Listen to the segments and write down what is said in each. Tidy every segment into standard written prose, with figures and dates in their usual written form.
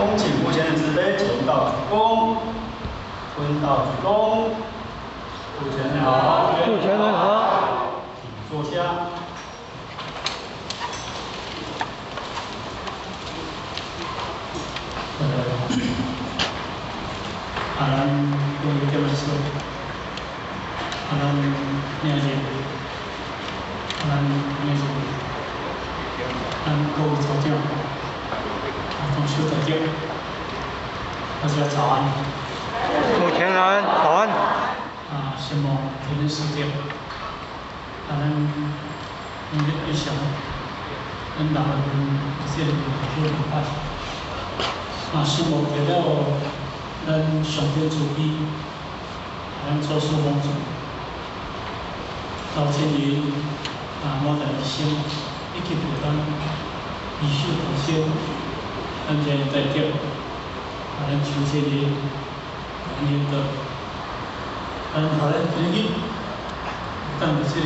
恭請目前的執杯前道鞠躬，坤道鞠躬，主持人好，主持人好，請坐下。啊，咱講一點仔說，啊，咱領證，啊，咱領證，咱各位組長，啊，同小隊長，大家早安。主持人早安。啊，承蒙天恩師長，啊，咱今日一上，咱六月份這個好禮拜，啊，承蒙得了咱上天慈悲，咱祖師幫助，老千年啊，我在醫生，以及咱醫秀頭先，咱這個代表，啊，咱邱千年，咱領導，咱予咱今日當佇這個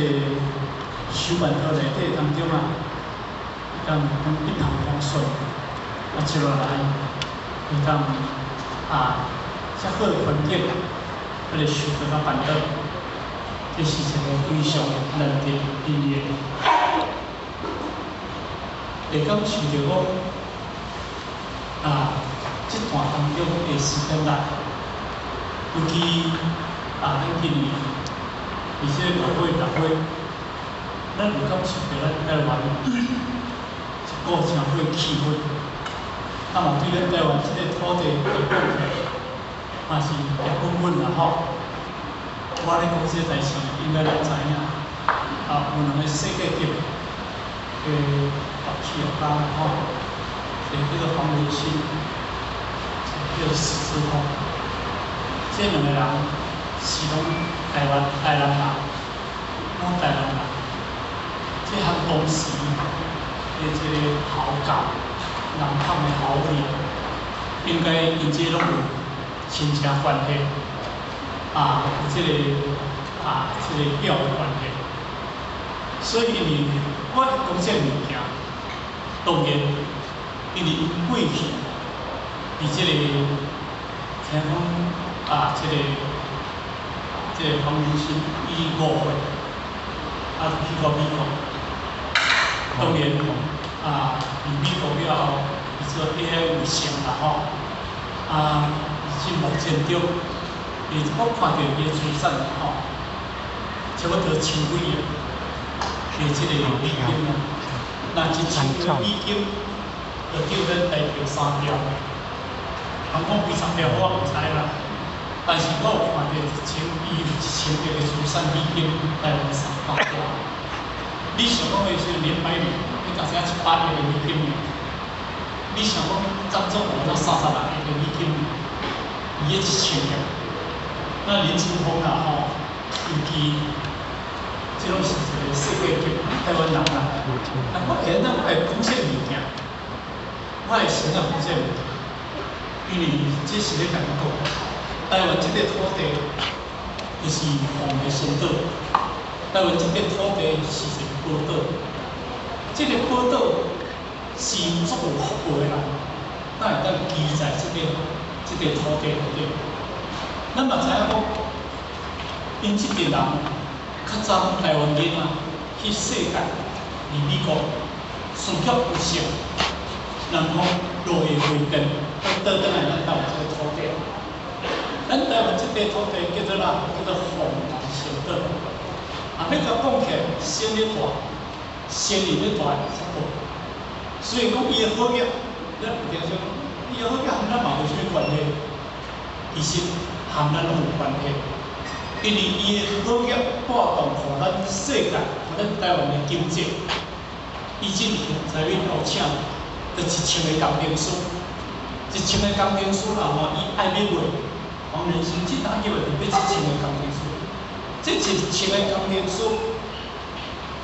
手辦桌內底當中啊，當講一帆風順，啊，接落來會當啊，遮好的環境，彼個受到甲辦桌，這是一個非常難得的意義。會感受著講，啊，這段當中的時間內，尤其啊，咱今年佇這個五月、六月，咱有感受著咱台灣一股誠好的氣氛。啊嘛對咱台灣這個土地的貢獻，嘛是也穩穩啦吼。我咧講這個代誌，應該攏知影。啊，有兩個世界級的大企業家吼，一個叫做黃仁勳，一個叫做許智峰。這兩個人是攏台灣台南人，攏台南人。這項當時的這個豪甲、人口的豪利，應該𪜶這攏有親戚關係，啊，有這個啊，這個表的關係。所以因為我講這個物件，當然，因為𪜶過去佇這個聽講啊，這個黃仁勳伊5歲，啊，就去到美國。當然啊，佇美國了後，伊做 AI 為上啦吼。啊，伊進目前中，伊我看著伊的資產吼，差不多千幾億的這個美金啊。若1000億美金，就叫咱台幣3兆。人講幾十兆，我毋知啦。但是我有看著一千，伊有1000億的資產美金，台灣300兆。你想講的是林百里，你才知影100億的美金爾。你想講張忠謀才36億的美金，伊彼1000億。那林志峰啦吼，尤其這攏是一個世界級台灣人啦。啊，我會當會講這物件，我會先仔講這物件，因為這是咧共你講，台灣這塊土地就是鳳的仙島，台灣這塊土地是一個寶島，這個寶島是足有福報的人，才會當居在這個土地內底。咱嘛知影講，𪜶這群人較早台灣囡仔去世界，佇美國事業有成，人講落葉歸根，閣倒轉來咱台灣這個土地。咱台灣這塊土地叫做啥？叫做鳳凰仙島。啊，欲共講起來，生咧大，生意咧大才好。所以講伊的好業，咱有定想講，伊的好業和咱嘛無啥物關係。其實和咱攏有關係，因為伊的好業帶動予咱世界、予咱台灣的經濟。伊進前在阮邀請，就1000個工程師，一千個工程師啦吼，伊愛欲賣，黃仁勳這單入來就欲一千個工程師，這一千個工程師，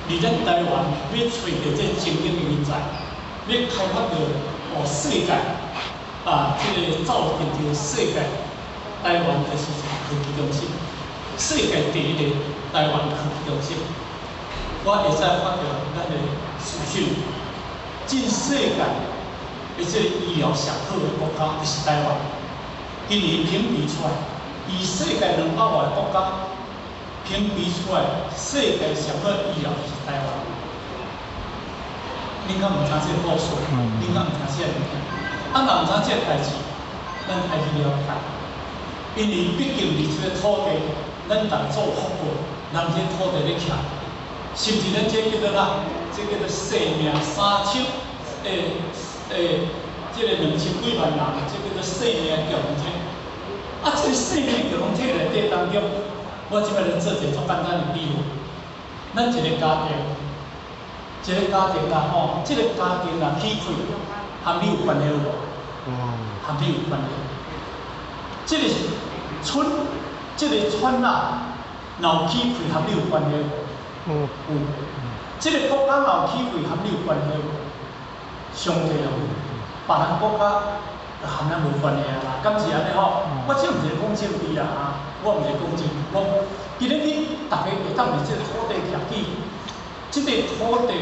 佇咱台灣欲揣著這精英的人才，欲開發著予世界啊，這個造就著世界台灣就是一個科技中心，世界第一個台灣科技中心。我會使發著咱的資訊，進世界的這個醫療上好的國家，就是台灣。今年評比出來，以世界200外個國家評比出來，世界上好醫療就是台灣。恁敢毋知這個故事？恁敢毋知這個物件？啊，若毋知這個代誌，咱愛去了解。因為畢竟佇這個土地，咱逐做福報，人這土地咧徛，甚至咱這叫做啥？這叫做生命三千，這個2000幾萬人，這叫做生命共同體。啊，這個生命共同體內底當中，我這擺來做一個足簡單的比喻。咱一個家庭，一個家庭啦吼，這個家庭若起氣，和你有關係無？和你有關係。這個村，這個村啊，若有起氣，和你有關係無？有。這個國家若有起氣，和你有關係無？上帝有，別人國家就和咱無關係啊啦，敢是按呢吼？我這毋是講政治啦啊，我毋是講政治，講今日你逐家會當佇這個土地徛起，這個土地。